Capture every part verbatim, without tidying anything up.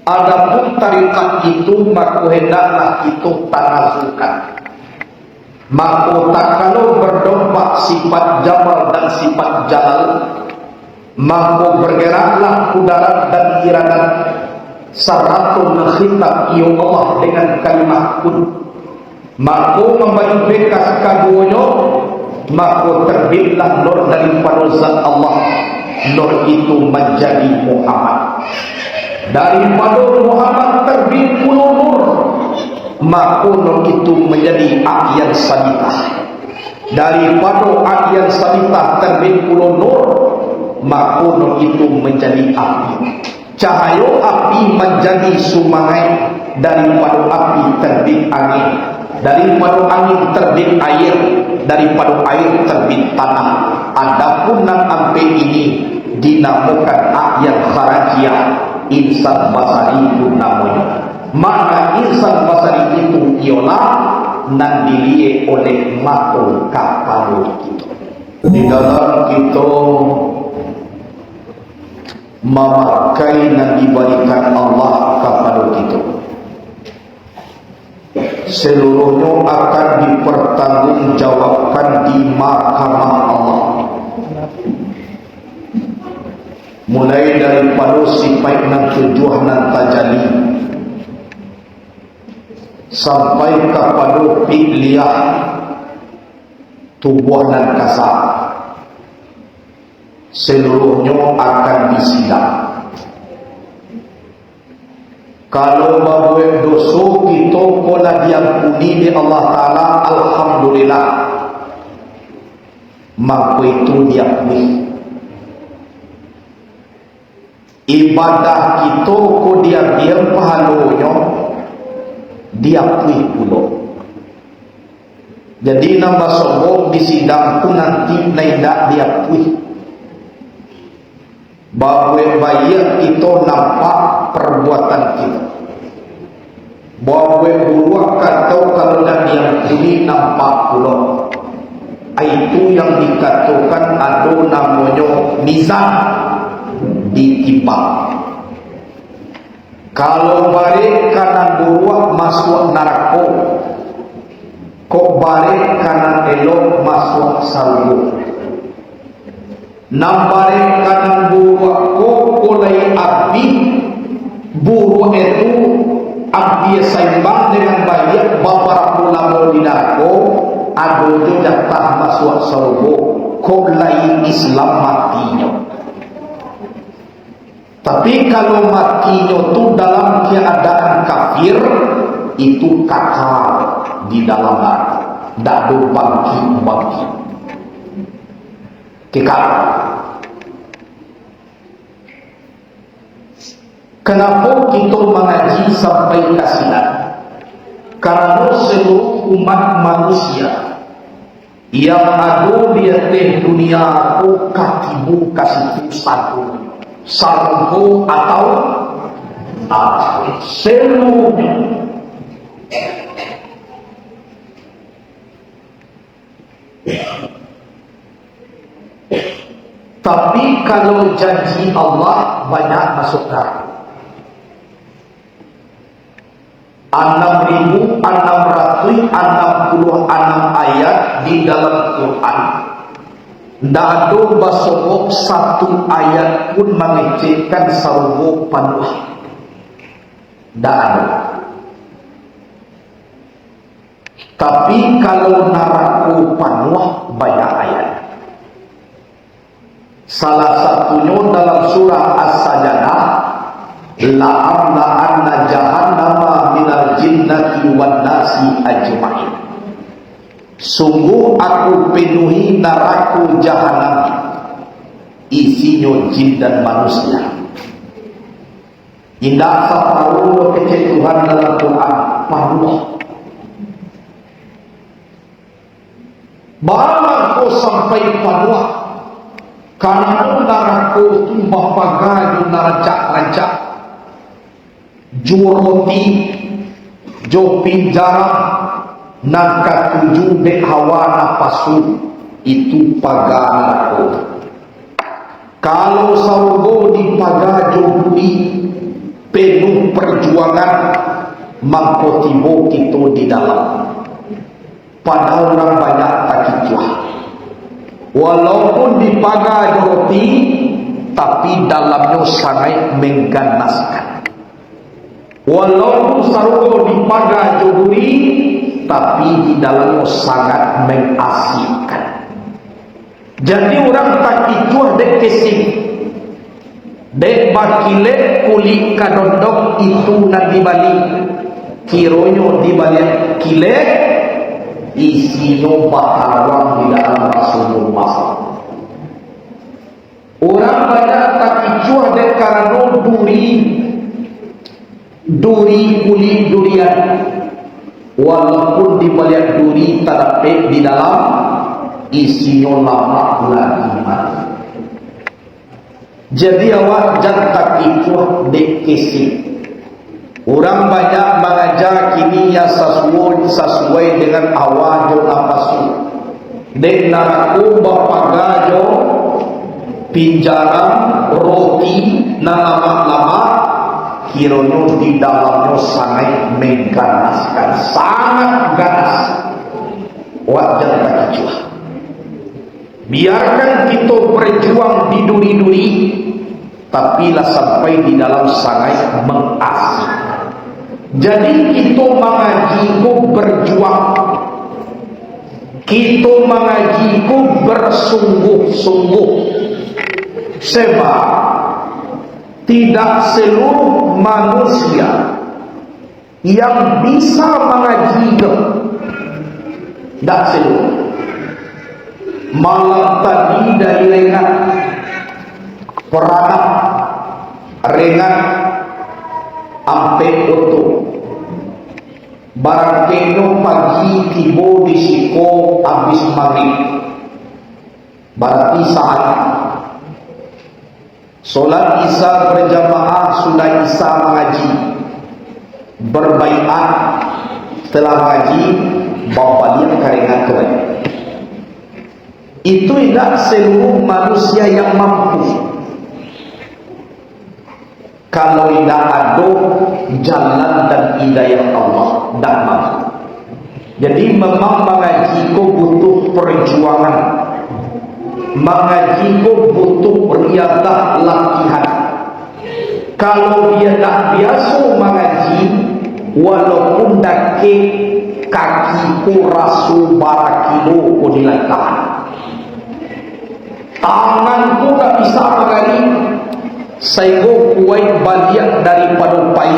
Adapun tarikat itu, mako hendaklah kito tanazulkan. Mako, takalo badompak sifat jamal dan sifat jalal, mako, bageraklah kudarat dan iradat, sarato mankhitab iyo Allah dengan kalimah kun. Mako, mambari bekas kaduonyo, mako, terbitlah nur daripado Zat Allah, nur itu manjadi Muhammad. Daripado Muhammad terbit pulo nur, mako, nur itu manjadi Aryan Sabitah. Daripado Aryan Sabitah terbit pulo nur, mako, nur itu manjadi api. Cahayo api manjadi sumangaik, daripado api terbit angin, daripado angin terbit aia, daripado aia terbit tanah. Adapun nan ampek ini dinamokan Aryan Kharajiah, insan basari itu namonyo. Makna insan basari itu iyolah nan diliek oleh mato kapalo kito. Di dalam kito mamakai nan dibarikan Allah kapado kito, seluruhnyo akan dipertanggungjawabkan di mahkamah Allah. Mulai daripado sipaik nan tujuah nan tajali, sampai kapado fi'liyah tubuah nan kasa, seluruhnyo akan disidang. Kalau babuek doso, kito ko lah diampuni dek Allah Ta'ala, alhamdulillah. Mangko itu diapuih. Ibadah kito ko diambiak pahalonyo, diapuih pulo. Jadi, nan basobok di sidang tu nanti nan indak diapuih. Babuek baiak kito nampak perbuatan kito. Babuek buruak kato kalau indak diampuni nampak pulo. Itu yang dikatokan ado namonyo mizan, ditimbang. Kalau barek ka nan buruak masuak narako, kok barek ka nan elok masuak sarugo. Nan barek ka nan buruak ko, ko lai abih buruak e tu, ampia saimbang dengan baiak, babarapo lamo di narako, ado jo jatah masuak sarugo, kok lai Islam matinyo. Tapi, kalau matinyo tu dalam keadaan kafir, itu kakal di dalam narako. Ndak ado bangkik-bangkik. Kekal. Kenapa kita mengaji sampai ka sinan? Karena seluruh umat manusia yang ado di ateh dunia ko ka tibo ka situ satu. Sarugo atau narako. Seluruhnyo. Tapi, kalau janji Allah, banyak masuk narako. Anam ribu anam ratuih anam puluah anam ayat di dalam Quran, ndak ado basobok satu ayat pun mangecekkan sarugo panuah. Ndak ado. Tapi, kalau narako panuah, banyak ayat. Salah satunyo dalam surah As-Sajdah, "La'amla'anna jahannama minal jinnati wan nasi ajma'in." Sungguh Aku penuhi narako jahanam, isinyo jin dan manusia. Indak saparo doh kecek Tuhan dalam Quran, panuah. Baa mangko sampai panuah? Karano narako tu bapaga jo nan rancak-rancak, jo roti, jo pinjaram, nan katuju dek hawa napasu, itu paga narako. Kalau sarugo dipaga jo budi, penuh perjuangan, mangko tibo kito di dalam. Padahal urang banyak takicuah. Walaupun dipaga jo roti, tapi dalamnyo sangaik mengganaskan. Walaupun sarugo dipaga jo duri, tapi di dalamnyo sangat mengasikkan. Jadi urang takicuah dek kesik, dek bakilek kulik kadondok itu nan dibali. Kironyo dibali kilek, isinyo batarawang di dalam Rasulullah. Urang banyak takicuah dek karano duri, duri kulik durian. Walaupun dibaliak duri tadapek di dalam, isinyo lamak lagi mati. Jadi awak jan takicuah dek kesik. Urang banyak mangaja kini ya sasuo-, sasuai dengan hawa jo napasu. Dek narako bapaga jo pinjaran roti nan lamak-lamak, kironyo di dalamnyo sangaik mengganaskan, sangat ganas. Wajar takicuah. Biarkan kito berjuang di duri-duri, tapi lah sampai di dalam sangaik mengasik. Jadi kito mangaji ko berjuang, kito mangaji ko bersungguh-sungguh. Sebab tidak seluruh manusia yang bisa mangaji ko. Dak selo. Malam tadi dari Rengat, Peranap, Rengat, ampek oto. Barangkenyo pagi tibo di siko abih magrib. Barati sahari. Solat Isya berjamaah, sudah Isya mangaji, berbaiat, setelah mangaji, babaliak ka Rengat tu. Itu indak seluruh manusia yang mampu. Kalau indak ado jalan dan hidayah Allah, ndak mampu. Jadi, memang mangaji ko butuh perjuangan. Mangaji ko butuh riadah latihan. Kalau dia ndak biaso mangaji, walaupun dakek, kaki ko raso bara kilo ko di langkah. Tangan ko ndak bisa bagari, sainggo kuaik baliak daripado pai.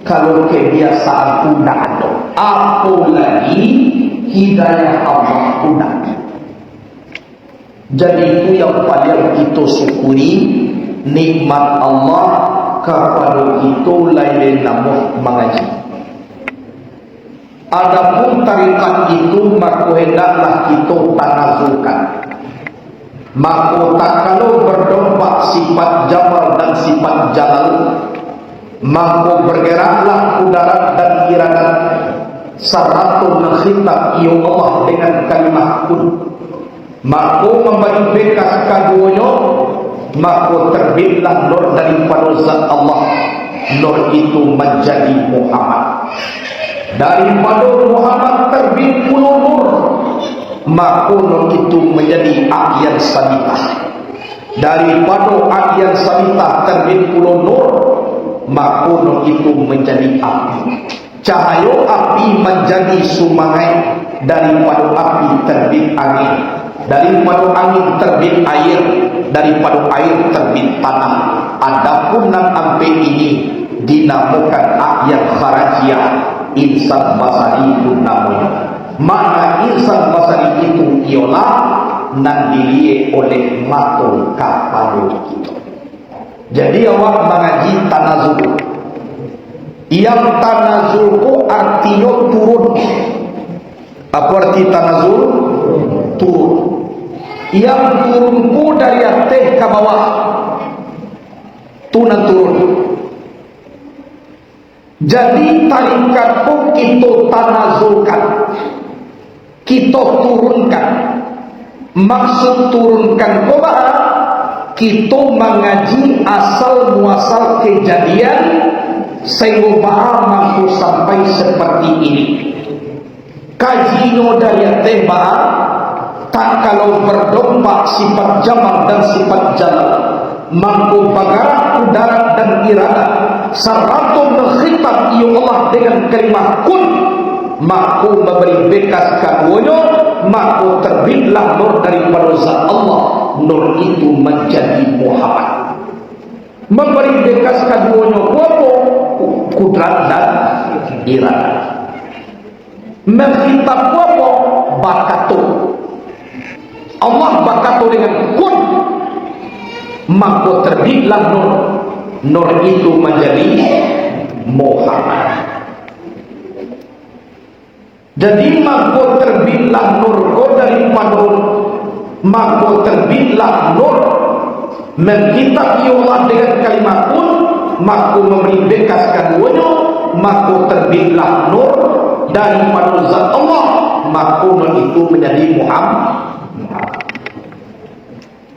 Kalau kebiasaan tu ndak ado, apolagi hidayah Allah tu ndak ado. Jadi, itu yang paliang kito syukuri, nikmat Allah kapado kito lai den namuah mangaji. Adapun tarikat itu, mako, hendaklah kito tanazulkan. Mako, takalo berdomba sifat Jabar dan sifat Jalal, mako, bergeraklah kudarat dan iradat, sarato mengkhitab iyo Allah dengan kalimah kun. Mako, mambari bekas kaduonyo, mako, terbitlah nur daripado Zat Allah. Nur itu manjadi Muhammad. Daripado Muhammad terbit pulo nur, mako, nur itu manjadi Aryan Sabitah. Daripado Aryan Sabitah terbit pulo nur, mako, nur itu manjadi api. Cahayo api manjadi sumangaik, daripado api terbit angin, daripado angin terbit aia, daripado aia terbit tanah. Adapun nan ampek ini dinamokan Aryan Kharajiah, insan basari pun namonyo. Makna insan basari itu iyolah nan diliek oleh mato kapalo kito. Jadi, awak mangaji tanazul. Yang tanazul ko artinyo turun. Apo arti tanazul? Turun. Yang turun ko dari ateh ka bawah. Tu nan turun. Jadi, tarikat ko kito tanazulkan, kito turunkan. Maksud turunkan ko baa? Kito mangaji asal muasal kejadian Sainggo baa mangko sampai saparti ini? Kajinyo dari ateh baa, tak kalau badompak sifat jamal dan sifat jalal, mangko bagarak kudarat dan iradat, sarato makhitab iyo Allah dengan kalimah kun, mako mambari bekas kaduonyo, mako terbitlah nur daripado zat Allah, nur itu manjadi Muhammad. Mambari bekas kaduonyo ko apo? Kudrat dan iradat. Makhitab ko apo? Bakato. Allah bakato dengan kun, mako terbitlah nur. Nur itu manjadi Muhammad. Jadi, mako terbitlah nur ko daripado, mako terbitlah nur, makhitab iyo Allah dengan kalimah kun, mako mambari bekas kaduonyo, mako terbitlah nur daripado zat Allah, mako nur itu manjadi Muhammad.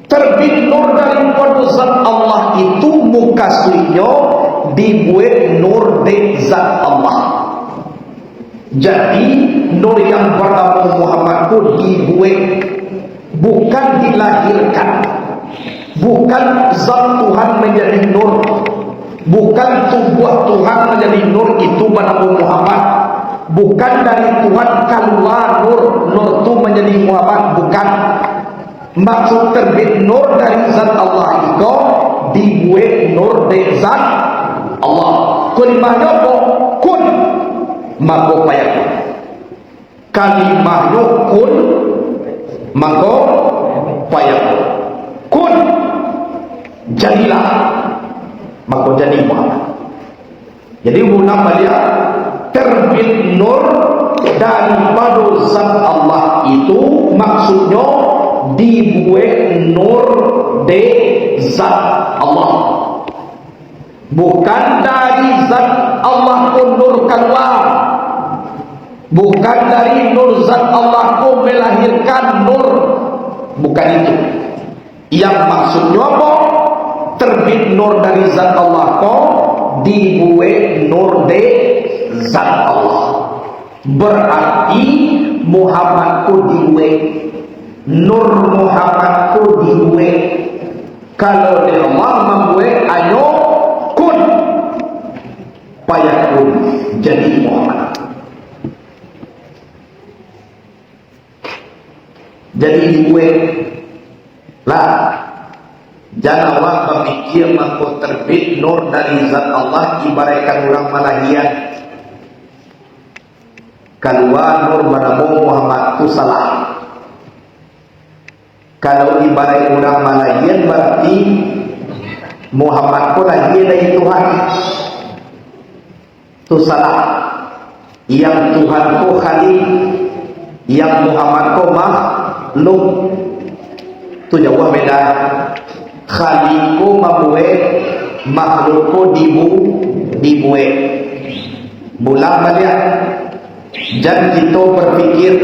Terbit nur daripado zat Allah itu mukasuiknyo dibuek nur dek zat Allah. Jadi, nur yang banamo Muhammad tu dibuek, bukan dilahirkan. Bukan zat Tuhan manjadi nur. Bukan tubuah Tuhan manjadi nur, itu banamo Muhammad. Bukan dari Tuhan kalua nur, nur tu manjadi Muhammad. Bukan. Maksud terbit nur dari zat Allah iko, dibuek nur dek zat Allah. Kalimahnyo ko kun, mako fayakun. Kalimahnyo kun, mako fayakun. Kun, jadilah, mako jadi Muhammad. Jadi, ulang baliak, terbit nur daripado zat Allah itu, maksudnyo dibuek nur dek zat Allah. Bukan dari zat Allah ko nur kalua. Bukan dari nur zat Allah ko melahirkan nur. Bukan itu. Yang maksudnyo apo? Terbit nur dari zat Allah ko, dibuek nur dek zat Allah. Berarti Muhammad ko dibuek. Nur Muhammad ko dibuek. Kalau dek Allah mambuek hanyo kun fayakun, jadi Muhammad. Jadi dibuek lah. Jan awak bapikir mangko terbit nur dari zat Allah, ibaraikkan urang malahian kalua nur banamo Muhammad, tu salah. Kalau ibaraik urang malahian, bararti Muhammad ko lahia dari Tuhan. Tu salah. Yang Tuhan ko Khalik, yang Muhammad ko makhluk. Tu jauah beda. Khalik ko mambuek, makhluk ko dibu-, dibuek. Ulang baliak. Jan kito bapikir,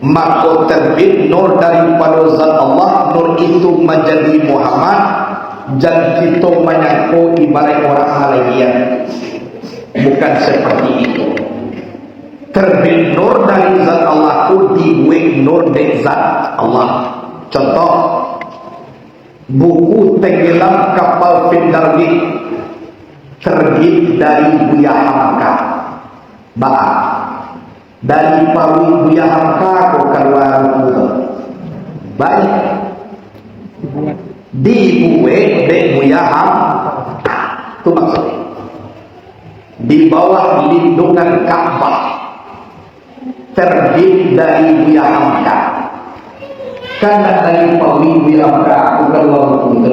mako terbit nur daripado zat Allah, nur itu manjadi Muhammad, jan kito manyangko ibaraik urang malahian. Bukan seperti itu. Terbit nur dari zat Allah tu dibuek nur dek zat Allah. Contoh, buku Tenggelam Kapal Fitnah terbit dari Buya Hamka. Baa, dari paruik Buya Hamka ko kalua buku tu? Baa, dibuek dek Buya Hamka. Tu maksudnyo. Di bawah lindungan Ka'bah. Terbit dari Buya Hamka. Kan dari paruik Buya Hamka, bukan urang buku tu.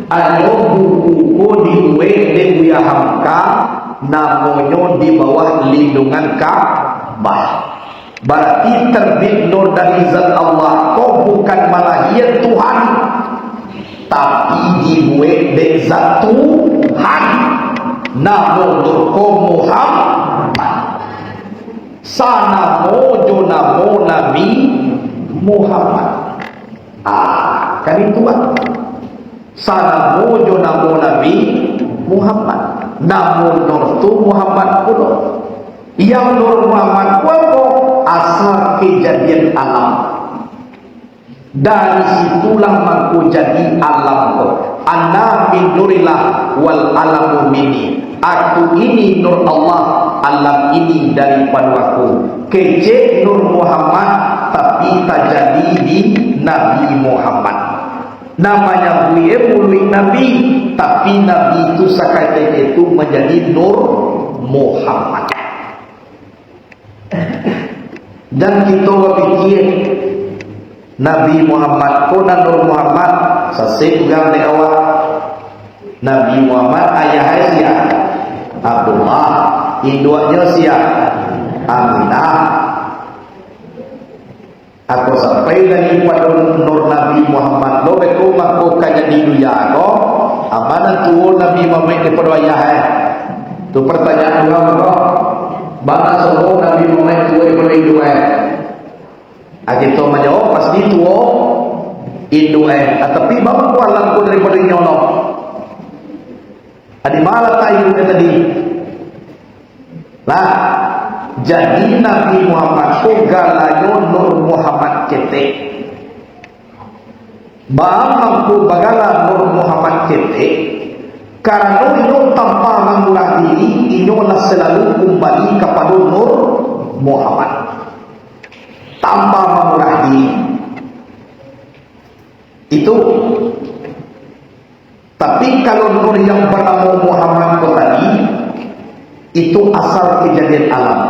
Ado buku ko dibuek dek Buya Hamka, namonyo Di Bawah Lindungan Ka'bah. Bararti terbit nur dari zat Allah ko bukan malahian Tuhan, tapi dibuek dek zat Tuhan. Namo nur ko Muhammad. Sanamo jo namo Nabi Muhammad. Ah, kan itu, Bang. Sanamo jo namo Nabi Muhammad. Namo Nur tu Muhammad pulo. Yang Nur Muhammad ko apo? Asa kejadian alam. Dari situlah mangko jadi alam ko. Ana min nurillah wal alamu minni. Aku ini nur Allah, alam ini daripado aku. Kecek Nur Muhammad, tapi tajadi di Nabi Muhammad. Namanyo buliah muluik Nabi, tapi Nabi tu sakatiko tu manjadi Nur Muhammad. Jan kito bapikia, Nabi Muhammad ko nan Nur Muhammad, sasek urang dek awak. Nabi Muhammad, ayah e sia? Abdullah. Induaknyo sia? Aminah. Ako sampai daripado Nur Nabi Muhammad lo beko mangko ka jadi duya ko, a ma nan tuo Nabi Muhammad daripado ayah e? Tu partanyaan urang ko. Bana sobo Nabi Muhammad tuo daripado induak e? A kito manjawab pasti tuo induak e. A tapi baa mangko alam ko daripado inyo lo? A di ma latak induak e tadi? Lah, jadi Nabi Muhammad ko galanyo Nur Muhammad ketek. Baa mangko bagala Nur Muhammad ketek? Karano inyo tanpa mangurah diri, inyo lah salalu kumbali kapado Nur Muhammad. Tanpa mangurah diri. Itu. Tapi kalau Nur yang banamo Muhammad ko tadi, itu asal kejadian alam.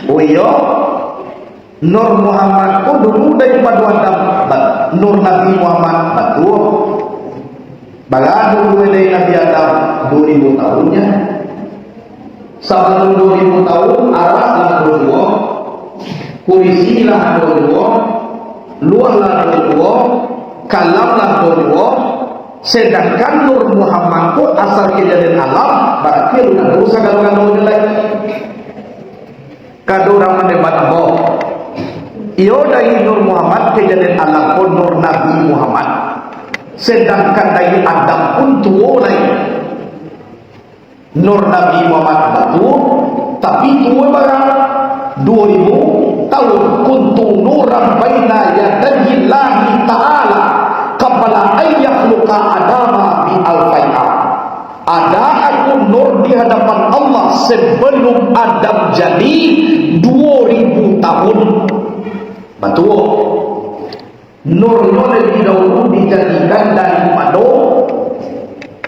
Oh iyo, Nur Muhammad ko dulu daripado Adam, ba-, Nur Nabi Muhammad, batua. Bara dulu dari Nabi Adam, duo ribu tahun nyo. Sabalun duo ribu tahun, aras lah ado duo, kurisi lah ado duo, luah lah ado duo, kalam lah ado duo, sedangkan Nur Muhammad ko asal kejadian alam, barati alun ado sagalo-galonyo lai. Kado urang mandebat ambo, iyo dari Nur Muhammad kejadian alam ko Nur Nabi Muhammad, sedangkan dari Adam pun tuo lai. Nur Nabi Muhammad batuo, tapi tuo bara? Duo ribu tahun. Kuntu nuran baina yadayyillahi ta'ala qabla an yakhluqa Adama bi alfai am. Ada aku nur di hadapan Allah sebelum Adam jadi duo ribu tahun. Batuo. Nurnyo labiah dahulu dijadikan daripado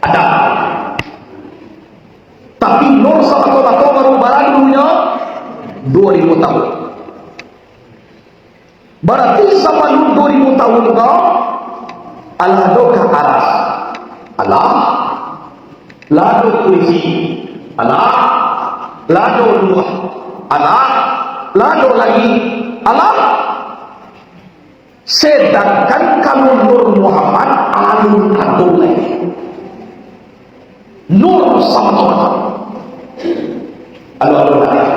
Adam. Tapi nur sabato-bato baru bara dulunyo? Duo ribu tahun. Barati sabalun duo ribu tahun ko, alah ado ka aras? Alah. Lah ado kurisi? Alah. Lah ado luah? Alah. Lah ado langik? Alah. Sedangkan kalau Nur Muhammad alun ado lai. Nur sabato-bato. Alun ado lai.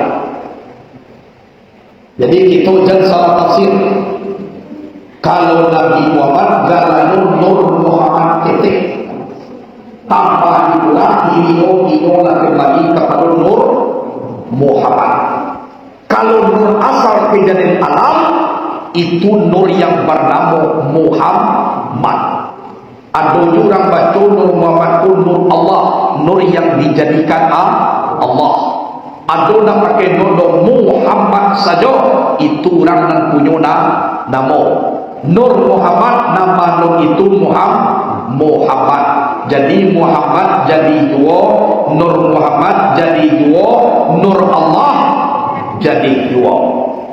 Jadi, kito jan salah tafsir. Kalau Nabi Muhammad, galanyo Nur Muhammad ketek. Tanpa diulah, inyo, inyo lah kumbali kapado Nur Muhammad. Kalau nur asal kejadian alam, itu nur yang banamo Muhammad. Ado juo urang baco Nur Muhammad ko Nur Allah, nur yang dijadikan a-, Allah. Ado nan pakai nur do Muhammad sajo, itu urang nan punyo na-, namo. Nur Muhammad, nama nur itu Muham-, Muhammad. Jadi Muhammad jadi juo, Nur Muhammad jadi juo, Nur Allah jadi juo.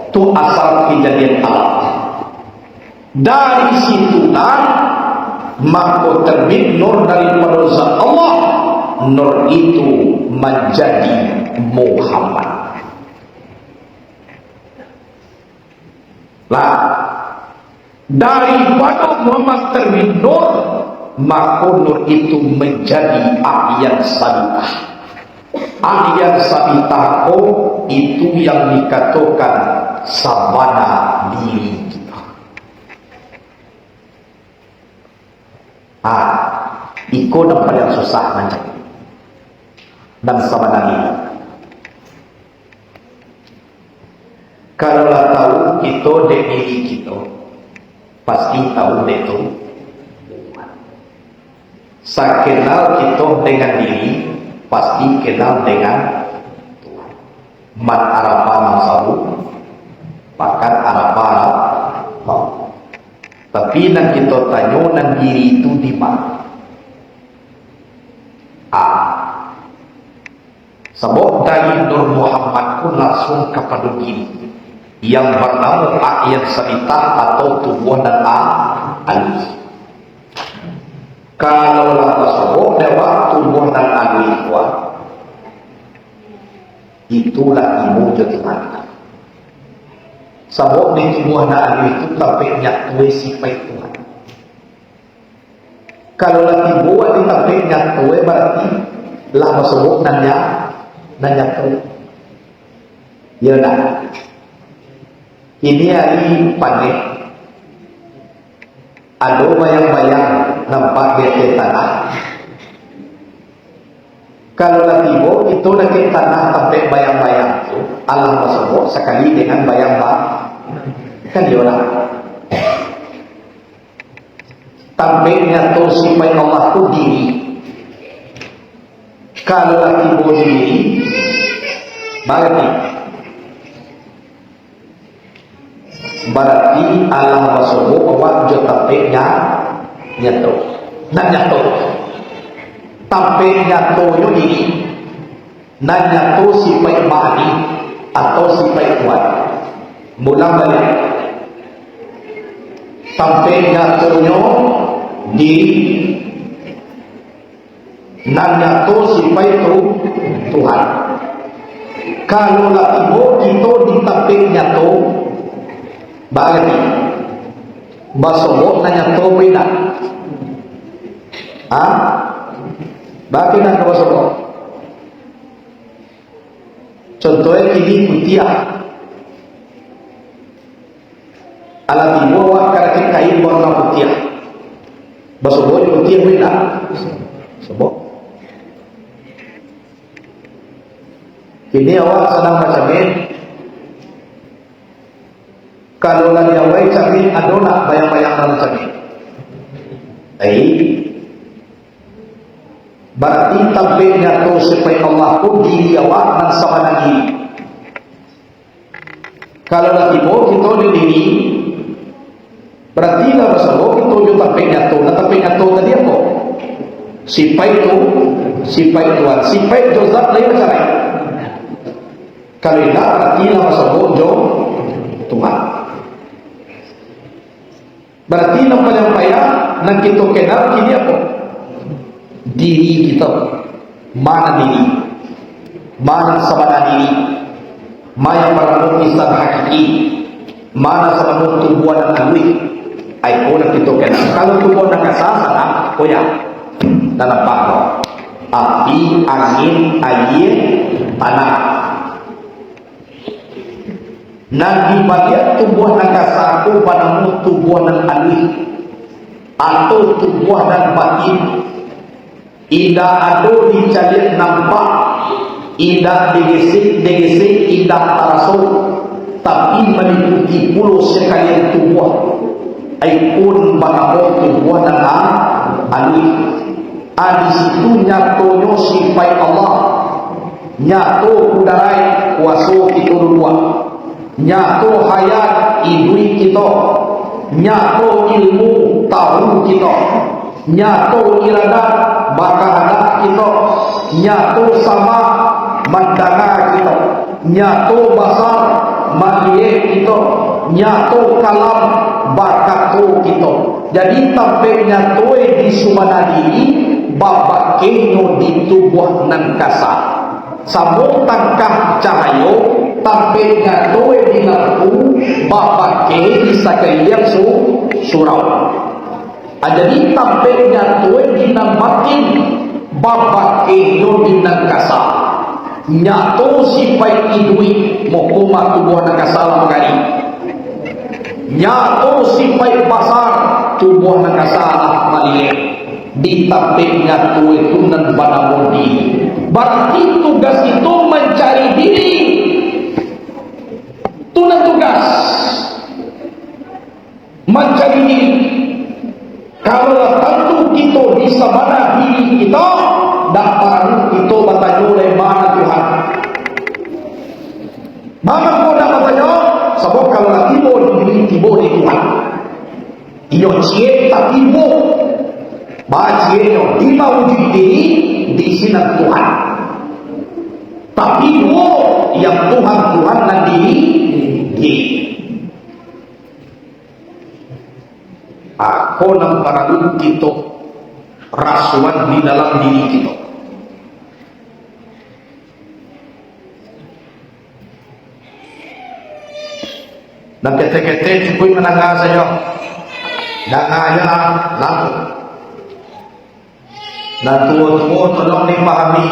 Tu asal kejadian alam. Dari situlah mako terbit nur daripado Zat Allah, nur itu manjadi Muhammad. Lah, daripado Muhammad terbit nur, mako nur itu manjadi Aryan Sabitah. Aryan Sabitah ko itu yang dikatokan sabana diri kita. Ah, Iko nan paliang susah mancari. Nan sabananyo, kalau lah tahu kito dek diri kito, pasti tahu dek tu. Sakenal kito dengan diri, pasti kenal dengan Tuhan. Man arafa nafsahu, faqad arafa rabbahu. Tapi nan kito tanyo, nan diri tu di ma? A. Sabab dari Nur Muhammad pun langsung kapado diri, yang banamo A'yan Sabitah atau tubuah nan a-, aluih. Kalau lah basobok dek awak tubuah nan aluih tu, itulah ilmu jo Tuhan. Sabab di tubuah nan aluih tu tampek nyato sipaik Tuhan. Kalau lah tibo di tampek nyato, bararti lah basobok nan nya-, nan nyato. Iyo ndak? Ini ari paneh. Ado bayang-bayang nampak di ateh tanah. Kalau lah tibo, itu dakek tanah tampek bayang-bayang tu, alah basobok sakali dengan bayang ba-, kan iyo lah. Tampek nyato sipaik Allah tu diri. Kalau lah tibo diri, bararti Bararti alah basobok awak jo tampek nya-, nyato. Nan nyato. Tampek nyatonyo diri. Nan nyato sipaik Mahdi atau sipaik Tuhan. Mulang baliak. Tampek nyatonyo diri. Nan nyato sipaik tu Tuhan. Kalau lah tibo kito di tampek nyato, bararti basobok nan nyato beda. Ha? Baa kok nan ka basobok? Contohnyo, kini putiah. Alah tibo awak ka dakek kain bawarna putiah. Basobok jo putiah, beda? Sobok. Kini awak sadang bacamik. Kalau lah di awai camik, ado ndak bayang-bayang dalam camik? Ai. Bararti tampek nyato sipaik Allah tu diri awak nan sabananyo. Kalau lah tibo kito di diri, bararti lah basamo kito jo tampek nyato. Nah, tampek nyato tadi apo? Sipaik tu, sipaik Tuhan. Sipaik jo zat lai bacalai. Kalau indak, bararti lah basamo jo Tuhan. Bararti nan paliang payah nan kito kenal kini apo? Diri kito. Ma nan diri? Ma nan sabana diri? Ma nan banamo insan hakiki? Ma nan sabana tubuah nan aluih? Ai, ko nan kito kenal. Kalau tubuah nan kasa, salah, koyak. Nan nampak ko. Api, angin, aia, tanah. Nan di baliak tubuah nan kasa ko banamo tubuah nan aluih, atau tubuah nan batin. Indak ado dicaliak nampak, indak digesek-digesek, indak taraso, tapi maliputi pulo sakalian tubuah. Ai, ko banamo tubuah nan a-, aluih. A, di situ nyatonyo sipaik Allah. Nyato kudaraik, kuaso kito duduak. Nyato hayat, iduik kito. Nyato ilmu, tahu kito. Nyato iradat, bakahandak kito. Nyato sama, mandanga kito. Nyato basar, maliek kito. Nyato kalam, bakato kito. Jadi, tampek nyato e di subana diri, babakenyo di tubuah nan kasa. Samo tangkah cahayo, tampek nyato e di lampu, babake di sakaliliang su-, surau. A, jadi, tampek nyato e di nan batin, babakenyo di nan kasa. Nyato sipaik iduik, mako mah tubuah nan kasa lah magari. Nyato sipaik basar, tubuah nan kasa lah maliek. Di tampek nyato itu nan banamo diri. Bararti tugas itu mancari diri. Tu nan tugas. Mancari diri. Kalau lah tantu kito di sabana diri kito, dak paralu kito batanyo lai ma nan Tuhan. Ma nan kito dak batanyo, sabab kalau lah tibo di diri, tibo di Tuhan. Iyo ciek tapi ibo. Ba cieknyo, di mawujuik diri, di sinan Tuhan. Tapi duo, yang Tuhan, Tuhan nan diri, diri. Ako nan paralu kito rasoan di dalam diri kito. Nan ketek-ketek cukuik mandanga sajo. Danga ajo lah, lalu. Nan tuo-tuo tolong dipahami.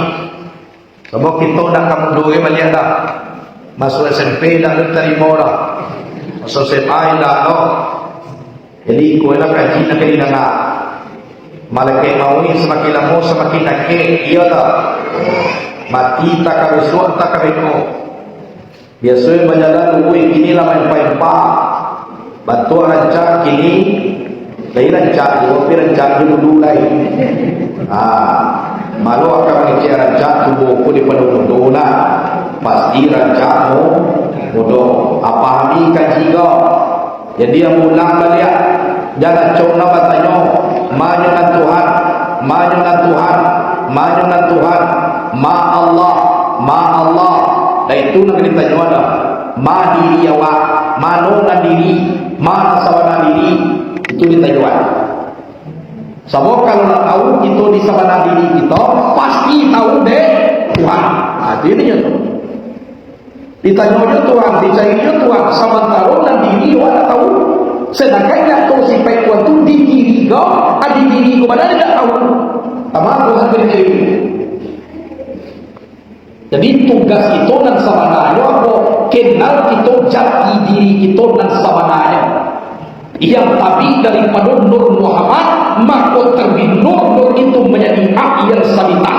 Sabab kito dak ka mudo gai baliak dah. Masuak S M P dak ado tarimo dah. Masuak S M A indak ado. Jadi, iko lah kaji nan ka didanga. Malaikat mauik samakin lamo samakin dakek, iyo tak? Mati takah bisuak, takah beko. Biaso bajalan luruih, kini lah maempa-empa. Bantuak rancak, kini lai rancak juo, tapi rancak jo dulu lai. Ha, malu akan mangecek rancak tubuah ko daripado mudo lah. Pasti rancak mu-, mudo. Pahami kaji ko. Jadi, ambo ulang baliak, jan acok nan batanyo, "Ma nyo nan Tuhan? Ma nyo nan Tuhan? Ma nyo nan Tuhan? Ma Allah? Ma Allah?" Dah itu nan ditanyo ado, "Ma diri awak? Mano nan diri? Ma nan sabana diri?" Itu ditanyo ado. Sabab kalau nak tahu kito di sabana diri kito, pasti tahu dek Tuhan. Nah, itu inyo tu. Ditanyo jo Tuhan, dicari jo Tuhan, samantaro nan diri awak ndak tahu. Sadangkan nyato sipaik Tuhan tu di diri ko, ah, di diri ko bana ndak tahu. Sama Tuhan bari diri. Jadi tugas kito nan sabananyo apo? Kenal kito jati diri kito nan sabananyo. Yang tabik daripado Nur Muhammad, mako tabik nur, nur itu manjadi ak yang sabita.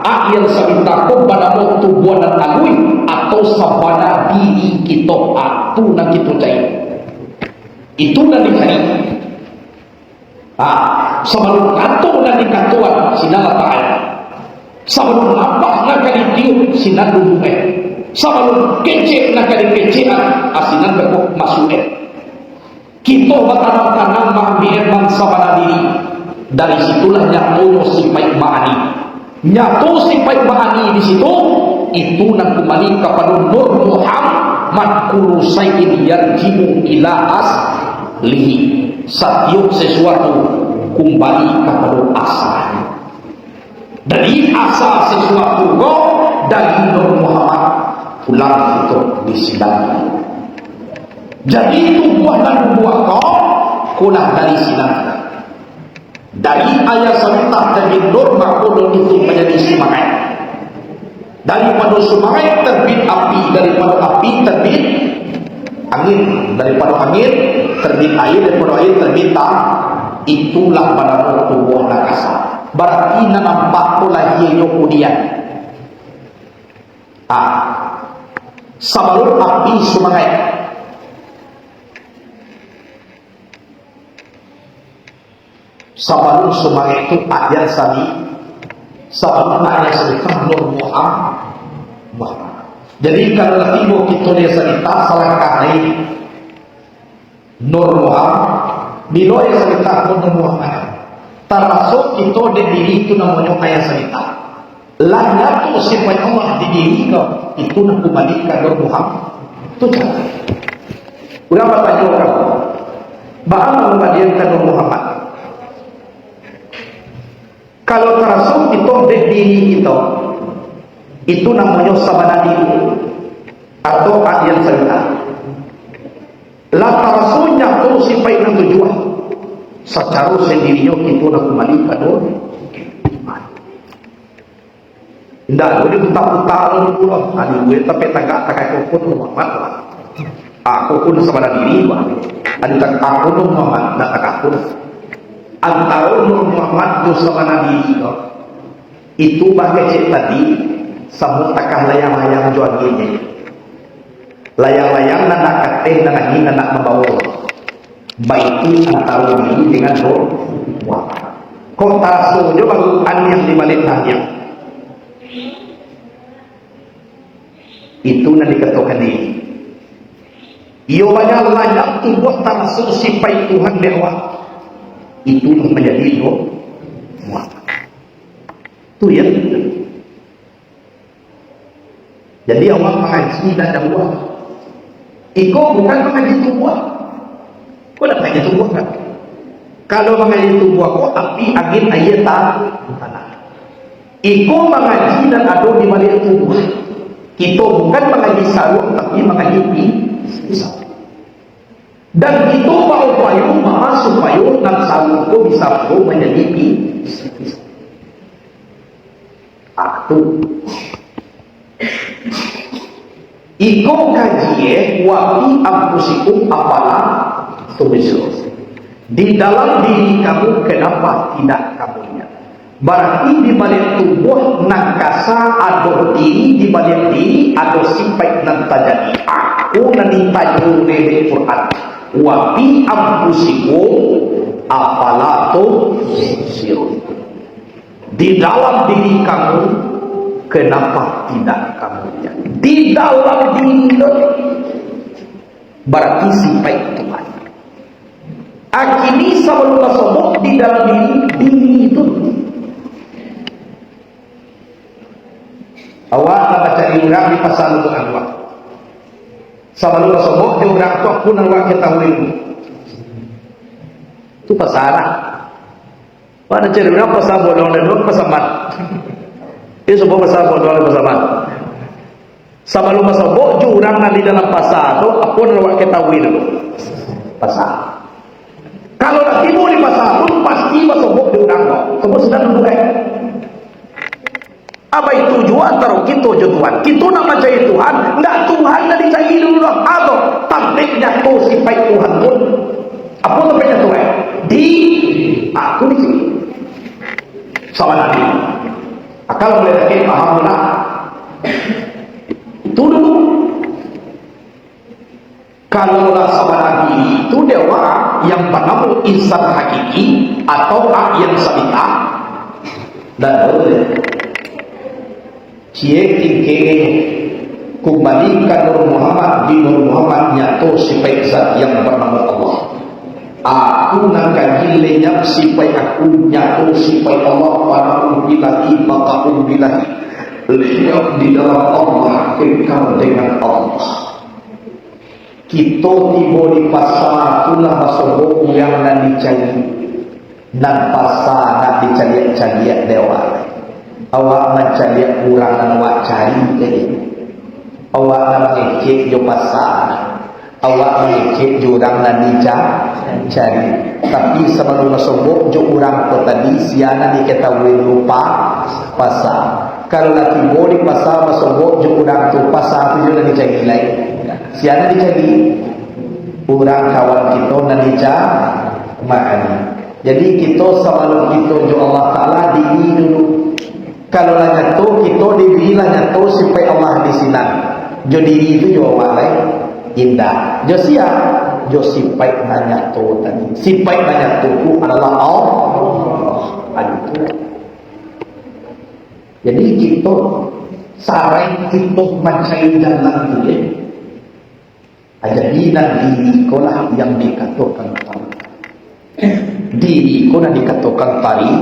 Ak yang sabita ko banamo tubuah nan aluih atau sabana diri kito. Ah, tu nan kito cari. Itu nan dicari. Ah, sabalun kato nan dikatoan, sinan lataknyo. Sabalun napak nan ka ditiup, sinan duduaknyo. Sabalun kecek nan ka dikecekan, ah, sinan beko masuaknyo. Kito batanam-tanam maambiak nan sabana diri. Dari situlah nyatonyo sipaik maani. Nyato sipaik maani di situ, itu nan kumbali kapado Nur Muhammad, kullu syai'in yarji'u ila aslihi. Satiok sasuatu kumbali kapado asalnyo. Dari asa sasuatu ko dari Nur Muhammad, pulang kito di sinan. Jadi tubuah nan duo ko, ko lah dari sinan. Dari aia sabita tabik nur, mako nur itu manjadi sumangaik. Daripado sumangaik tabik api, daripado api tabik angin, daripado angin tabik aia, daripado aia tabik ta-, itulah banamo tubuah nan kasa. Bararti nan nampak tu lahianyo kudian. Ah, sabalun api sumangaik. Sabalun sumangaik tu aia sali-, sabalun aia sabita Nur Muhammad. Jadi, kalau lah tibo kito di aia sabita, salangkah lai Nur Muhammad. Bilo aia sabita ko Nur Muhammad, taraso kito dek diri tu namonyo aia sabita. Lah nyato sipaik Allah di diri ko, itu nan kumbali ka Nur Muhammad. Tu caro. Urang batanyo ka, baa mangubalian ka Nur Muhammad? Kalau taraso kito dek diri kito, itu namonyo sabana diri, atau aia sabita. Lah taraso nyato sipaik nan tujuah, sacaro sandirinyo kito lah kumbali ka Nur. Indak ado diputa-puta dulu lah. Ado duo tapi tagak, tagak kokon Muhammad lah. Aku pun sabana diri, bah. Ado tagak kokon Muhammad, ndak tagak kokon. Antaro Nur Muhammad jo sabana diri ko, itu bakecek tadi, samo takah layang-layang jo anginnyo. Layang-layang nan nak kateh, nan angin nan nak mambawo. Baitu antaro diri dengan Nur Muhammad. Kok taraso jo baru aniang di baliak aniang. Itu nan dikatokan diri. Iyo, banyak layang tubuah taraso sipaik Tuhan di awak. Itu nan manjadi Nur Muhammad. Tu ya. Jadi awak mangaji nan jauah. Iko bukan mangaji tubuah. Ko dak mangaji tubuah kan? Kalau mangaji tubuah ko api, angin, aia, ta-, tanah. Iko mangaji nan ado di baliak tubuah. Kito bukan mangaji saruang, tapi mangaji pi-, pisau. Dan kito baupayo baa supayo nan saruang ko bisa pulo manjadi pi-, pisau. Ah, tu. Iko kaji, eh, wa fi anfusikum afala tubsirun. Di dalam diri kamu, kenapa tidak kamu lihat? Bararti di baliak tubuah nan kasa ado diri, di baliak diri ado sipaik nan tajadi. Aku nan ditanyo dek Quran. Wa fi anfusikum afala tubsirun. Di dalam diri kamu, kenapa tidak kamu lihat? Di dalam diri kamu. Bararti sipaik Tuhan. Akini sabalun basobok di dalam diri, diri itu. Awak nak mancari urang di pasa Lubuk Anua. Sabalun basobok jo urang tu, apo nan awak katahui? Tu pasa lah. Awak nak cari urang pasa Bolong dan pasa Mat. Iyo, sabuah pasa Bolong dan pasa Mat. Sabalun basobok jo urang nan di dalam pasa tu, apo nan awak katahui dulu? Pasa. Kalau lah tibo di pasa tu, pasti basobok jo urang tu. Sobok sudah duduak, eh. Apa itu juo antaro kito jo Tuhan? Kito nak mancari Tuhan, ndak Tuhan nan dicari dulu doh. Apo? Tampek nyato sipaik Tuhan tu. Apo tampek nyato, eh? Di aku di sini. Sama tadi. Akal boleh sakit, paham pula. Itu dulu. Kalau lah sabana diri itu dewa yang banamo insan hakiki atau a yang sabita, dan boleh. Ciek tingkeh, kumbali ka Nur Muhammad, di Nur Muhammad nyato sipaik zat yang banamo Allah. Aku nan ka gilenyap sipaik aku, nyato sipaik Allah, panau bilahi, maka bilahi. Lenyap di dalam Allah, kekal dengan Allah. Kito tibo di pasa tu lah basobok urang nan dicari. Nan pasa nak dicaliak-caliak dek awak. Awak mancaliak urang nan awak cari tadi. Awak nan mangecek jo pasa. Awak mangecek jo urang nan dica-, cari. Tapi sabalun basobok jo urang ko tadi, sia nan dikatahui dulu pa-, pasa. Kalau lah tibo di pasa basobok jo urang tu, pasa tu juo nan dicari lai. Sia nan dicari? Urang kawan kito nan dica-, ma'ani. Jadi kito sabalun kito jo Allah Ta'ala diri dulu. Kalau lah nyato kito diri lah nyato sipaik Allah di sinan. Jo diri tu jo awak lai? Indak. Jo sia? Jo sipaik nan nyato tadi. Sipaik nan nyato tu adalah Allah. Aduh, tu. Jadi kito, sarai kito mancari jalan tu, ya. Jadi nan diri ko lah yang dikatokan tadi. Diri ko nan dikatokan tadi.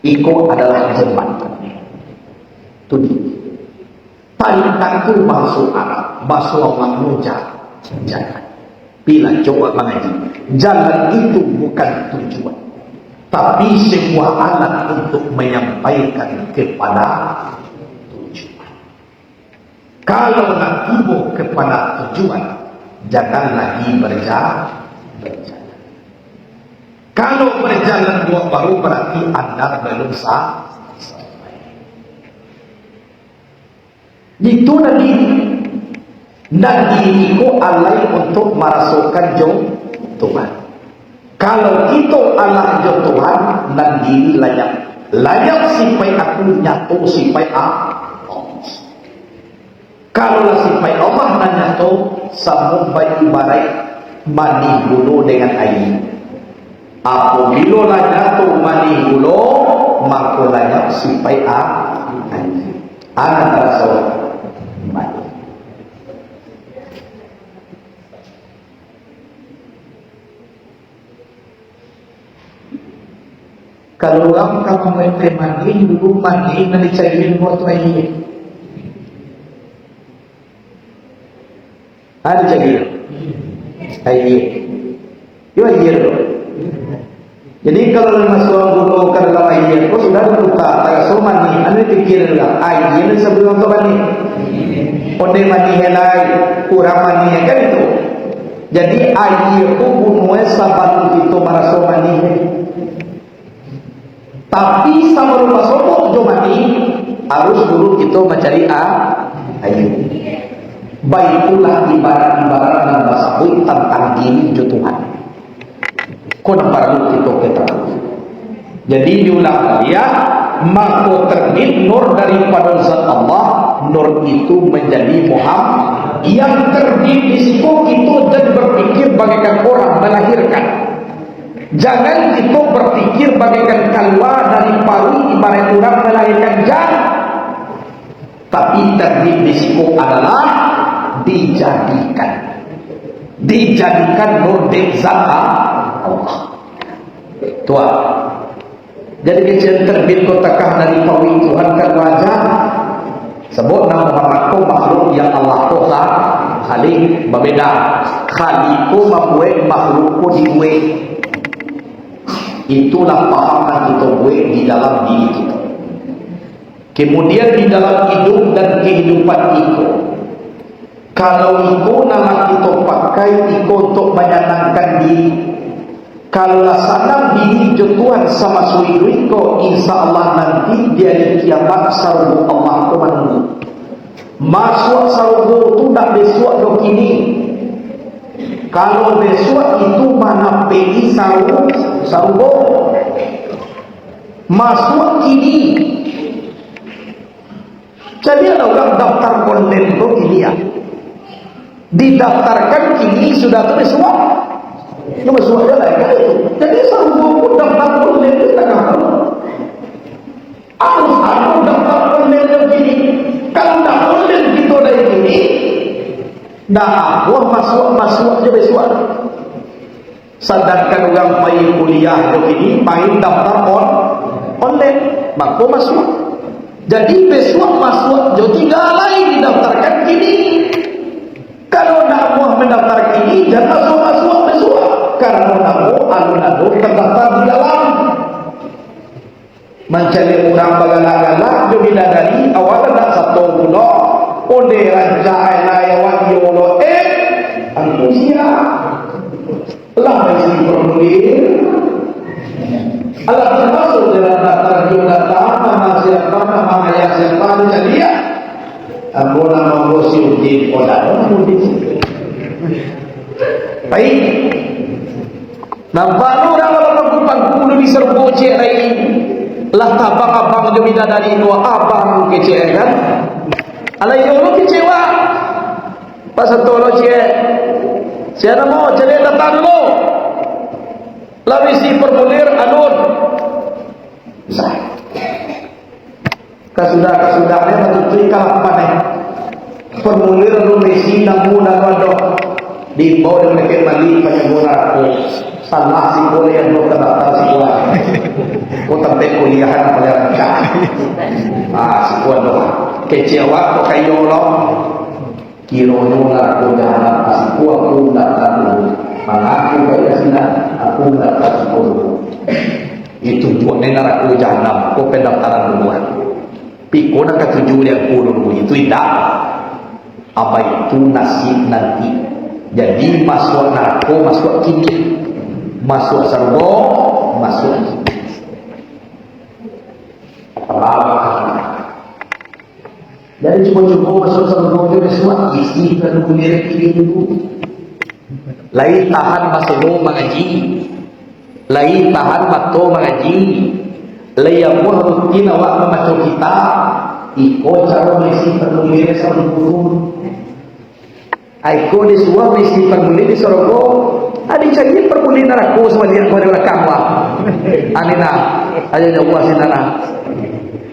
Iko adalah jembatan. Tu diri. Tarikat tu bahaso Arab, bahaso awak tu ja-, jalan. Pi lah cubo mangaji. Jalan itu bukan tujuan, tapi sebuah alat untuk menyampaikan kepada tujuan. Kalau lah tibo kepada tujuan, jangan lagi berja-, berjalan. Kalau berjalan buat baru, berarti anda belum sa-, sampai. Itu nan diri. Nan diri ko alai untuk marasokan jo Tuhan. Kalau kito alah jo Tuhan, nan diri lanyap. Lanyap sipaik aku, nyato sipaik Allah. Kalau lah sipaik Allah nan nyato, samo baibaraik manih gulo dengan aia. Apabilo lah nyato manih gulo, mako lanyap sipaik a-, aia. Anak taraso manih. Kalau urang ka mambuek teh manih, dulu manih nan dicari dulu tu aia. Ha, dicari. Aia. Yo, aia tu. Jadi, kalau lah masuak gulo ka dalam aia, ko sudah diputa, taraso manih, anu dipikir urang, aia nan sabalun tu manih. Ondeh manih lai, kurang manih, kan itu. Jadi, aia tu gunoe sabalun kito maraso manih. Tapi, sabalun basobok jo manih, harus dulu kito mancari a-, aia. Baitulah ibarat-ibarat nan basabuik tantang diri jo Tuhan. Ko nan paralu kito ketahui. Jadi, diulang baliak, mako terbit nur daripado Zat Allah, nur itu manjadi Muhammad. Yang terbit di siko, kito jan berpikir bagaikan orang melahirkan. Jangan kito berpikir bagaikan kalua dari paruik ibarat urang melahirkan jan. Tapi, terbit di siko adalah dijadikan. Dijadikan nur dek Zat Allah. Tuan. Jadi, kecek terbit ko takah dari paruik Tuhan kan wajar. Sabab nan Muhammad ko makhluk yang Allah ko kha-, khalik, babeda. Khalik ko mambuek, makhluk ko dibuek. Itulah paham nan kito buek di dalam diri kito. Kemudian, di dalam iduik dan kehidupan iko, kalau iko nan lah kito pakai iko untuak manyanangkan diri, kalau lah sanang diri jo Tuhan samaso iduik ko, insya Allah nanti di ari kiamat sarugo Allah ko manunggu. Masuak sarugo tu ndak besuak doh kini. Kalau besuak itu manapeki saru-, sarugo. Masuak kini. Jadi, ado urang daftar online tu kini, ya. Didaftarkan kini, sudah tu besuak. Yo, besuak je lah, kan itu. Jadi, sarugo pun daftar online tu tangah tu. Harus ado daftar online tu kini. Kalau ndak online kito dari kini, ndak apo masuak-masuak je besuak. Sadangkan urang pai kuliah jo kini, main daftar on-, online, mako masuak. Jadi, besuak masuak jo tingga lai didaftarkan kini. Kalau ndak amuah mandaftar kini, jan masuak-masuak besuak. Karano namo alun ado tadaftar di dalam. Mancaliak urang bagalak-galak jo bidadari, awak ndak sato pulo. Ondeh rancak lai awak iyo lo, eh, angku sia. Lah baisi formulir. Alah tamasuak dalam daftar jo data, nama siapa, nama ayah siapa, dicaliak. Ambo namo ambo si Udin, oh, dah, Udin. Baik. Nampak tu urang kalau pangku-pangku lebih serbo cek lain. Lah tabang abang jo bidadari tu, abang kecek kan. Alah iyo lo kecewa. Pas sato lo cek. Sia namo, caliak data dulu. Lah baisi formulir, alun. Bisa. Kasudah-kasudahnyo batutuik ka lapan, eh. Formulir alun baisi, namo nan ado. Diimbau dek malaikat Malik, panyago narako. Salah siko lai, nan tadaftar siko. Ko tampek kuliahan paliang rancak. Ah, siko ado. Kecek awak ko kayo lo. Kironyo narako jahanam ka siko, aku ndak tahu. Mangaku baik ka sinan, aku ndak tahu siko dulu. Itu juo ni narako jahanam, ko pandaftaran duluan. Piko nan katuju di aku dulu, itu indak. Apa itu nasib nanti. Jadi, masuak narako, masuak kini. Masuak sarugo, masuak kini. Apalah. Jadi, cubo-cubo masuak sarugo tu, besuak isi ka dunia kini dulu. Lai tahan baso mangaji. Lai tahan mato mangaji, lai amuah rutin awak mambaco kitab. Iko caro maisi parmulir sarugo tu. Iko disuruah maisi parmulir di sarugo. Ado caliak parmulir narako sabaliak ko di balakang, wah. Ani nah, ayo nyo buah sinan nah.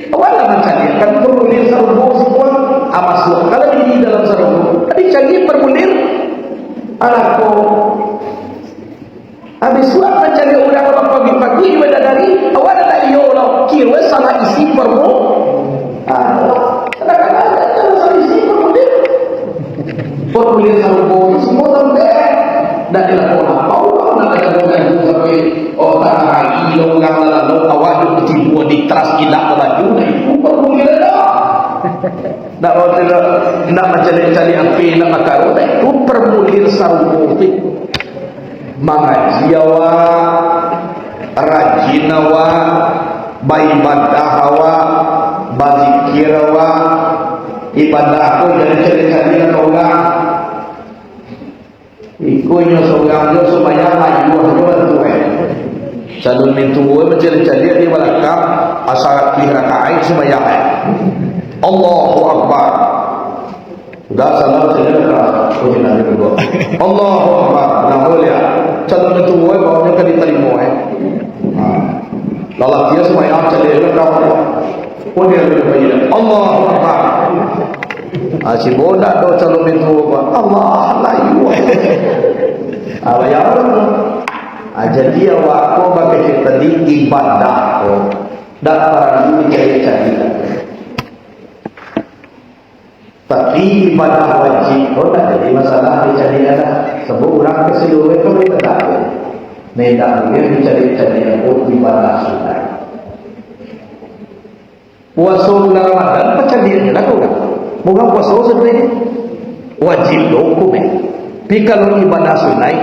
Awak lah mancaliak kan parmulir sarugo siko, ah, masuak kalau di dalam sarugo. Ado caliak parmulir narako. Habis sudah mancaliak urang nan pagi-pagi ibadah dari, awak dah tak iyo lah. Kiro salah isi parmu-, ah, kadang-kadang salah isi parmulir. Parmulir sarugo tu semua tahu deh. Dah dilakukan apa urang nak ada ganggu sampai, oh, tak hari lo urang lalu awak duduk timbul di teras ilak baju, nah itu parmulir dah. Nak, nak mancaliak-caliak api, nak makaro, nah itu parmulir sarugo tu. Mangaji awak, rajin awak, baibadah awak, bazikir awak, ibadah tu jan caliak-caliak ka urang. Iko inyo surang jo sumbayang layuah jo bantu, eh. Calon mintuo mancaliak-caliak di balakang, asa pih rakaat sumbayang, eh. Allahu Akbar. Sudah salam sajo lah, oh, indak ado doa. Allahu Akbar. Nah, boleh, ah. Calon mintuo, eh, baunyo ka ditarimo, eh. Ha. Lalah dia sumbayang caliak jo kawan. Pun dia tu bayi. Allahu Akbar. Ah, si bodak tu calon mintuo, Pak. Allah, layu. Ah, bayar. Ah, jadi awak ko bakecek tadi ibadah ko. Dak paralu dicari-cari. Tapi ibadah wajib ko dak jadi masalah dicari ado. Sabab urang ka saluruah ko ibadah. Nah, indak buliah dicari-cari ko ibadah sunat. Puaso bulan Ramadan, pacaliak je lah kau kan. Bulan puaso sabananyo wajib lo hukum, eh. Tapi kalau ibadah sunaik,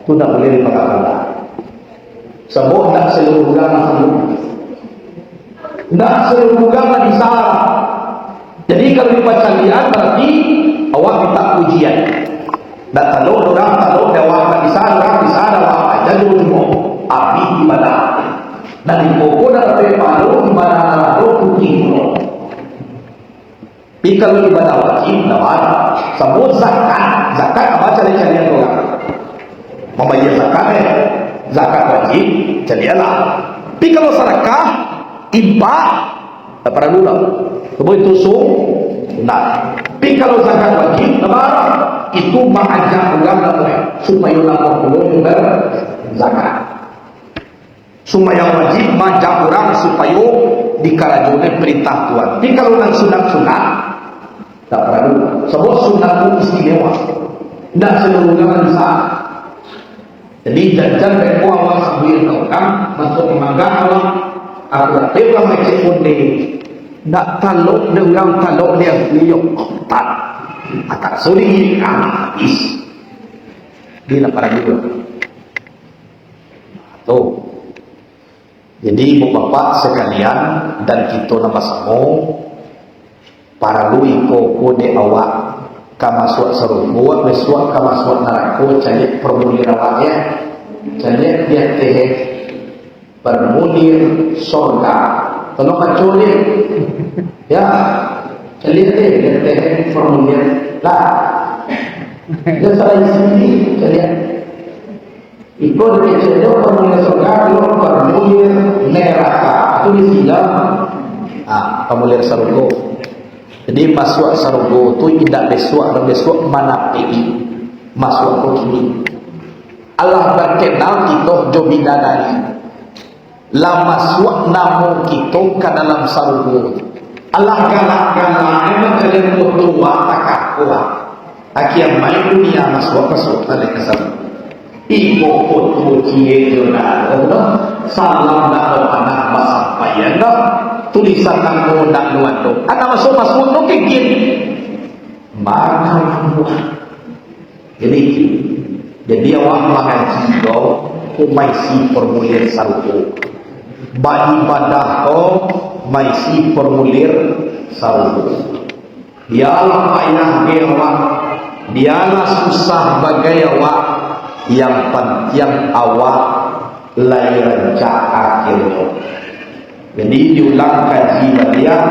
tu ndak buliah dipakak-pakak. Sabab ndak saluruah urang lah sanggup. Ndak saluruah urang lah bisa. Jadi kalau dipacaliak, berarti awak minta ujian. Ndak talok urang, talok dek awak, ndak bisa urang, bisa dek awak, jadi cuma abih ibadah. Dan di pokok dah sampai pado ibadah nan ado putih pulo. Tapi kalau ibadah wajib, lawan. Sabab zakat, zakat apo caliak-caliak tu urang? Mambayia zakat, eh. Zakat wajib, caliaklah. Tapi kalau sadakah, infak, tak paralu lah. Sabab itu sunat. Tapi kalau zakat wajib, lawan. Itu maajak urang nak buat, supayo lapor pulo zakat. Sumbayang wajib maajak urang supayo dikarajokan perintah Tuhan. Tapi kalau nan sunat-sunat, tak paralu. Sabab sunat tu istimewa. Ndak saluruah urang bisa. Jadi, jan-jan beko awak sabuik ka urang, masuak manganggak awak, aku dapek urang ngecek onde. Ndak talok dek urang, talok dek asli yo. Tak. Atak suri, ah, habis. Dia nak paralu. Tu. Jadi, ibu bapak sakalian, dan kito nan basamo, paralu iko ko dek awak ka masuak sarugo, bisuak ka masuak narako, caliak formulir awak, yo. Caliak di ateh, formulir sorga. Tolong baco, dek. Yo. Caliak, dek, di ateh formulir. Lah. Jan salah isi, caliak. Iko dikecek jo formulir sorga, iko formulir neraka. Tu di sinan. Ah, formulir sarugo. Jadi, masuak sarugo tu indak bisuak, dan bisuak manapik. Masuak ko kini. Alah bakenal kito jo bidadari. Lah masuak namo kito ka dalam sarugo. Alah galak-galak, emang kalian butuh wak takah kuat. Akia main dunia masuak-masuak baliak ka sarugo. Iko foto cie jo dah, salam dah panah basampaian dah. Tulisan namo dah nuan tu. Anak masuak-masuak tu kikit. Makan buah. Jadi, jadi awak mangaji ko, ko maisi formulir sarugo. Baibadah ko maisi formulir sarugo. Bialah payah ge awak, bialah susah bagai awak, yang pantiang awak Lai rancak akhirnyo. Jadi, diulang kaji baliak,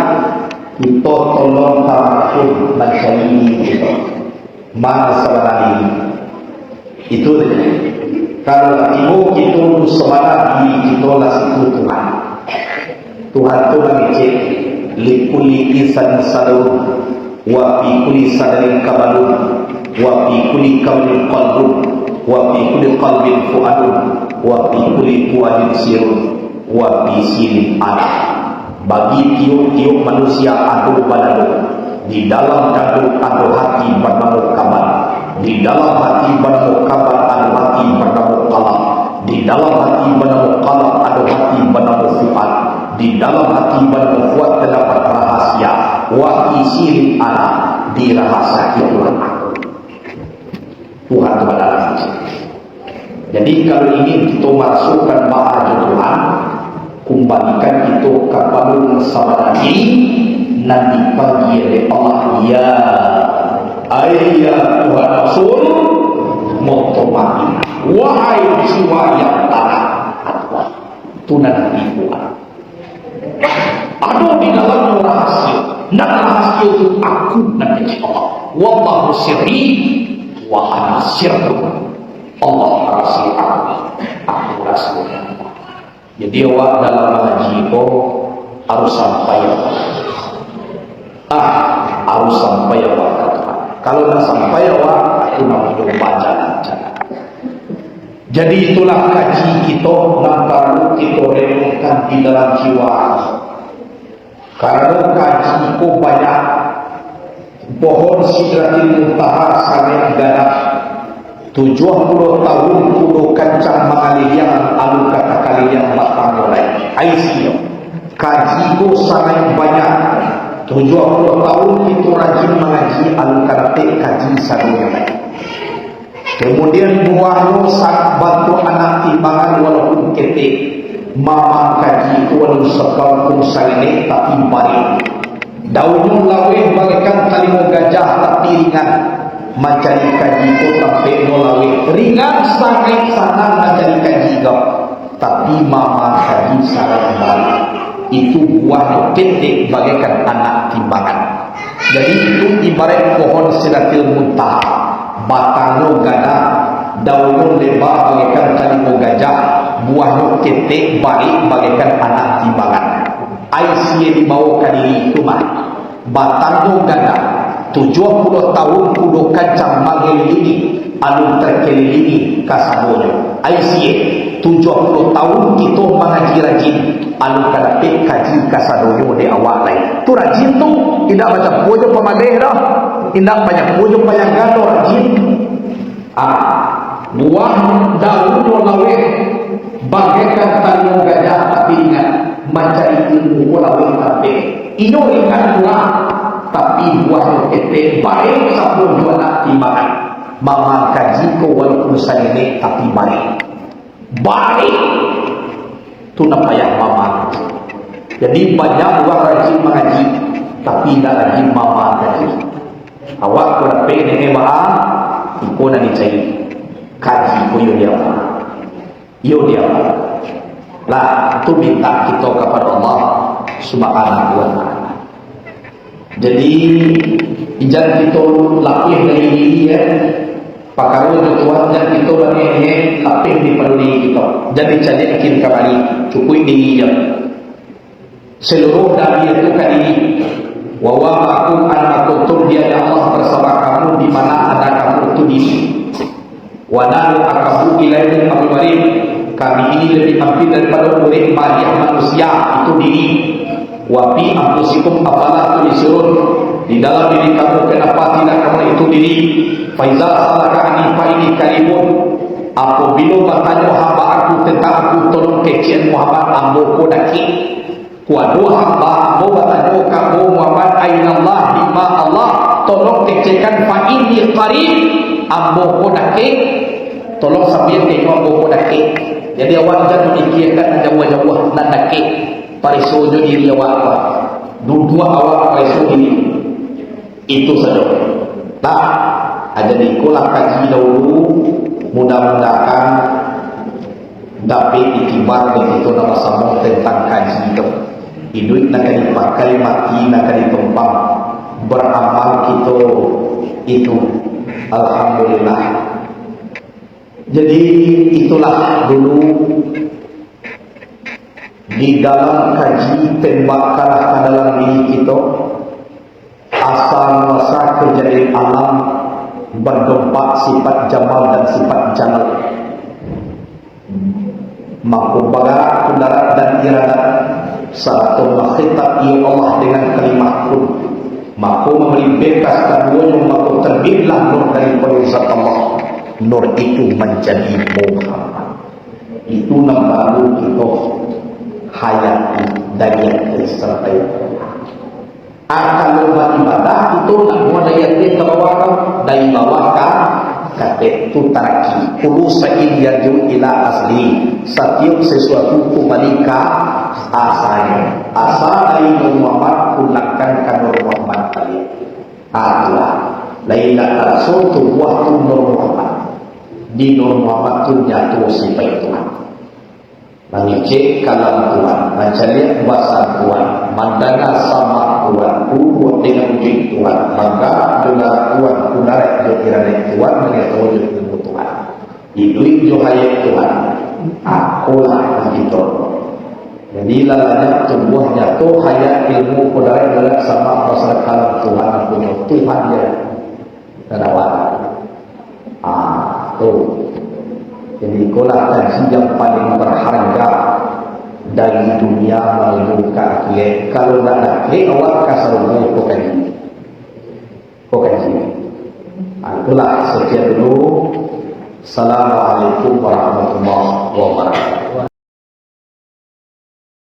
kito tolong tamakun mancari diri kito. Ma sabana diri. Itu sajo. Kalau lah tibo kito tu sabana diri kito, lah situ Tuhan. Tuhan tu mangecek, "Likulli insanin sadrun, wa fi kulli sadrin kamalun, wa fi kulli kamalin qalbun, wa fi kulli qalbin fuadun, wa fi kulli fuadin sirrun, wa fi sirrin ana." Bagi tiok-tiok manusia ado badado. Di dalam kanduang ado hati banamo kamal. Di dalam hati banamo kamal ado hati banamo kalam. Di dalam hati banamo kalam ado hati banamo fuad. Di dalam hati banamo fuad tadapat rahasia. Wa fi sirrin ana, di rahasia itulah aku. Tuhan tu badalam. Jadi, kalau ingin kito marasokan baa jo Tuhan, kumbalikan kito ka pado nan sabana diri, nan dipanggil dek Allah, "Ya, ai ya Tuhan Rasul, mutmainnah, wahai jiwa yang tanang." Tu nan dibuat. Ado di dalamnyo rahasio. Nan rahasio tu aku nan kecek Allah. "Wallahu sirri wa ana sirruhu." Allah rahasio aku. Aku rahasio Allah. Jadi, awak dalam mangaji ko harus sampai awak. Ah, harus sampai awak ka Tuhan. Kalau ndak sampai awak, itu namonyo bajalan-jalan. Jadi, itulah kaji kito nan paralu kito renungkan di dalam jiwa. Karano kaji ko banyak. Pohon Sidratil Muntaha sangaik gadang. Tujuah puluah tahun kudo kancang mangaliliang, alun ka takaliliang batangnyo lai. Ai sinyo. Kaji ko sangaik banyak. Tujuah puluah tahun kito rajin mangaji, alun ka dapek kaji sadonyo lai. Kemudian, buahnyo sa-, bantuak anak timbangan walaupun ketek. Mamang kaji tu walaupun sabangkung sarenek, tapi barek. Daunnyo laweh bagaikan talingo gajah, tapi ringan. Mancari kaji tu tampeknyo laweh. Ringan, sangaik sanang mancari kaji ko. Tapi mamang kaji sangaik barek. Itu buahnyo ketek bagaikan anak timbangan. Jadi, itu ibarat pohon Sidratil Muntaha. Batangnyo gadang, daunnyo leba bagaikan talingo gajah, buahnyo ketek barek bagaikan anak timbangan. Ai sie dibawo ka diri tu mah. Batangnyo gadang, tujuah puluah tahun kudo kancang mangelilingi, alun takelilingi kasadonyo. Ai sie, tujuah puluah tahun kito mangaji rajin, alun ka dapek kaji kasadonyo dek awak lai. Tu rajin tu, indak bacampua jo pamaleh doh, indak bacampua jo panyangga doh, rajin. Ah, buah daunnyo laweh, bagaikan talingo gajah, tapi ingat, mancari ilmu ko laweh tampek. Inyo ringan murah, tapi buahnyo ketek, barek samo jo anak timbangan. Mamang kaji ko walaupun sarenek, tapi barek. Barek. Tu nan payah mamang. Jadi, banyak urang rajin mangaji, tapi indak rajin mamang kaji. Awak ko dapek nengeh baa, iko nan dicari. Kaji ko iyo diapo? Iyo diapo? Lah, tu mintak kito kapado Allah Subhanahu wa Ta'ala. Jadi, jan kito lapeh dari diri, ya. Pakaro jo Tuhan, jan kito baniaik-niaik lapeh daripado diri kito. Jan dicaliak kiri kamari, cukuik diri je. Saluruah diri tu ka diri. "Wa huwa ma'akum aina ma kuntum," Dia Allah bersama kamu di mana ada kamu, itu diri. "Wa nahnu aqrabu ilaihi minhablil warid." Kami ini lebih ampia daripado urek baliah manusia, itu diri. "Wa fi anfusikum afala tubsirun." Di dalam diri kamu, kenapa tidak kamu itu diri? "Fa iza sa'alaka anni fa inni qaribun." Apabila batanyo hamba aku tentang aku, tolong kecek Muhammad, ambo ko dakek. Kok ado hamba ambo batanyo ka ambo, "Muhammad, ainallah, dima Allah?" Tolong kecekan, "Fa inni qarib," ambo ko dakek. Tolong sambiak ka inyo, ambo ko dakek. Jadi, awak jan mamikiakan nan jauah-jauah, nan dakek. Pareso jo diri awak ko. Duduak awak pareso diri. Itu sajo. Nah, jadi ikolah kaji dahulu. Mudah-mudahan Tapi iktibar dek kito nan basamo tentang kaji tu. Iduik nan ka dipakai, mati nan ka ditumpang. Baramal kito itu. Alhamdulillah. Jadi, itulah dulu di dalam kaji tembakkanlah ka dalam diri kito. Asa muasa kajadian alam, badompak sifat jamal dan sifat jalal. Mako bagarak kudarat dan iradat, sarato bakhitab iyo Allah dengan kalimah kun. Mako mambari bekas kaduonyo, mako terbitlah nur daripado zat Allah. Nur itu manjadi Muhammad. Itu nan paralu kito hayati dari yang disampaikan. Ah, kalau baibadah, itu nak buat dari ateh ka bawah, kan? Dari bawah ka, ka ateh, tu taraki. Kullu syai'in yarji'u ila asli. Satiok sesuatu kumbali ka asalnyo. Asa dari Nur Muhammad, pulangkan ka Nur Muhammad baliak. Ah, itulah. Lain dak taraso tubuah tu Nur Muhammad. Di Nur Muhammad tu nyato sipaik Tuhan. Mangecek kalam Tuhan, mancaliak basa Tuhan, mandanga samak Tuhan, kuruah dengan ujuik Tuhan, manggarak jo garak Tuhan, kudarat jo iradat Tuhan, mangatokan jo ilmu Tuhan, iduik jo hayat Tuhan. Apolah kito. Jadi, lah banyak tubuah nyato, hayat, ilmu, kudarat, iradat, samak, basa, kalam Tuhan, apo nyo Tuhan, ya. Tadawak. Ah, tu. Jadi, ikolah kaji yang paling berharga dari dunia manuju ka akhirat. Kalau ndak akhirat, awak ka sarugo ko kaji. Ko kaji. Ah, itulah, sekian dulu. Assalamualaikum warahmatullahi wabarakatuh.